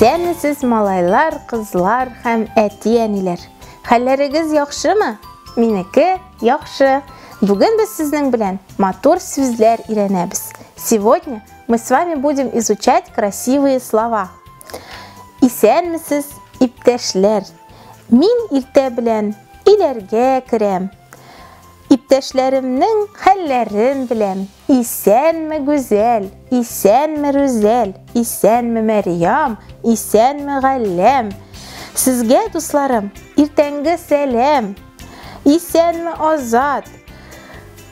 Исәнмесез, малайлар, кызлар һәм әти-әниләр. Хәлләрегез яхшымы? Минеке яхшы. Бүген без сезнең белән матур сүзләр өйрәнәбез. Сегодня мы с вами будем изучать красивые слова. Исәнмесез, иптәшләр. Мин иртә белән өйләргә керәм. Иптәшләремнең хәлләрен беләм. Исәнме, Гүзәл, исәнме, Рүзәл, исәнме, Мәрьям, исәнме, Галләм. Сезгә, дусларым, иртәнге сәлам. Исәнме, Азат,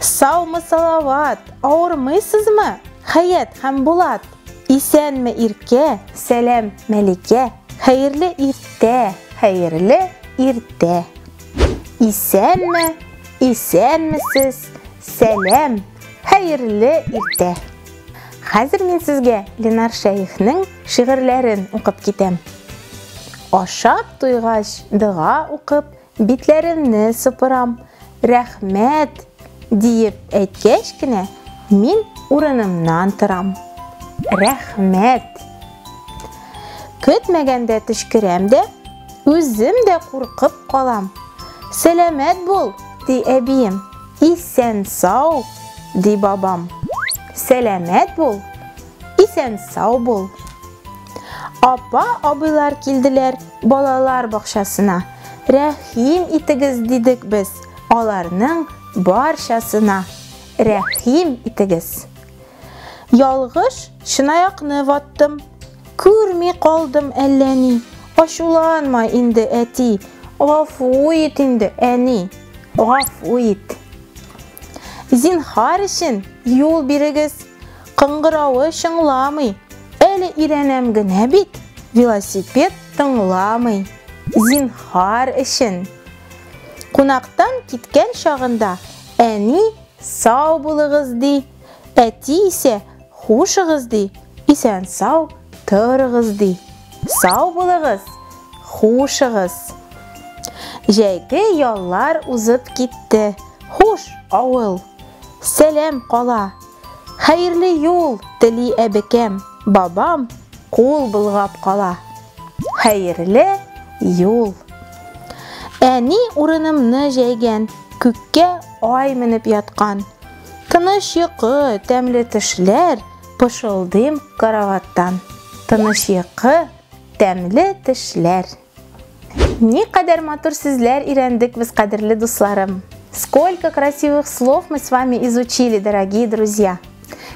саумы, Салават, авырмыйсызмы, Хәят һәм Булат? Исәнме, Иркә, сәлам, Мәликә, хәерле иртә, хәерле иртә. Исәнме, исәнмесез, сәлам, хәерле иртә. Хәзер мин сезгә Ленар Шәехнең шигырьләрен укып китәм. Ашап туйгач, дога укып, битләремне сыпырам. Рәхмәт, диеп әйткәч кенә, мин урынымнан торам. Рәхмәт. Көтмәгәндә төчкерәм дә, үзем дә куркып калам. Сәламәт бул, ди әбием. Исән-сау, ди бабам. Сәламәт бул, исән-сау бул. Апа, абыйлар килделәр балалар бакчасына. Рәхим итегез, дидек без, аларның барчасына. Рәхим итегез. Ялгыш чынаякны ваттым. Күрми калдым әллә ни. Ачуланма инде, әти. Гафу ит инде, әни. Гафу ит. Зинһар өчен юл бирегез. Кыңгыравы чыңламый. Әле өйрәнәм генә бит. Велосипед тыңламый. Зинһар өчен. Кунактан киткән чагында әни сау булыгыз ди. Әти исә хушыгыз ди, исән-сау торыгыз ди. Сау булыгыз, хушыгыз. Җәйге яллар узып китте. Хуш, авыл. Сәлам кала. Хәерле юл тели әбекәм, бабам кул болгап кала. Хәерле юл. Әни урынымны җәйгән, күккә ай менеп яткан. Тыныч йокы, тәмле төшләр, пышылдыйм караваттан. Тыныч йокы, тәмле төшләр. Никадәр матур сүзләр өйрәндек без, кадерле дусларым. Сколько красивых слов мы с вами изучили, дорогие друзья.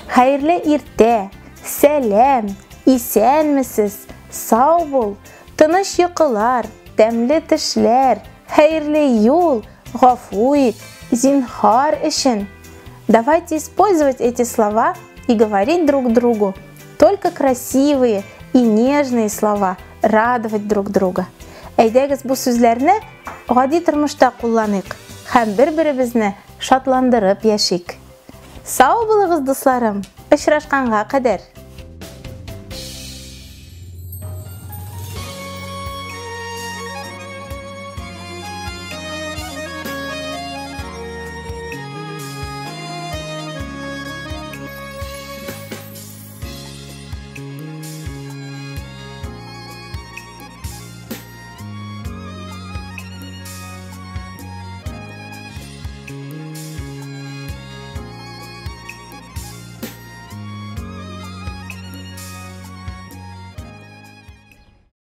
Хәерле иртә, сәлам, исәнмесез, сау бул, тыныч йокылар, тәмле төшләр, хәерле юл, гафу ит, зинһар өчен. Давайте использовать эти слова и говорить друг другу только красивые и нежные слова, радовать друг друга. Әйдәгез бу сүзләрне гади тормышта кулланыйк һәм бер-беребезне шатландырып яшик. Сау булыгыз, дусларым! Очрашканга кадәр!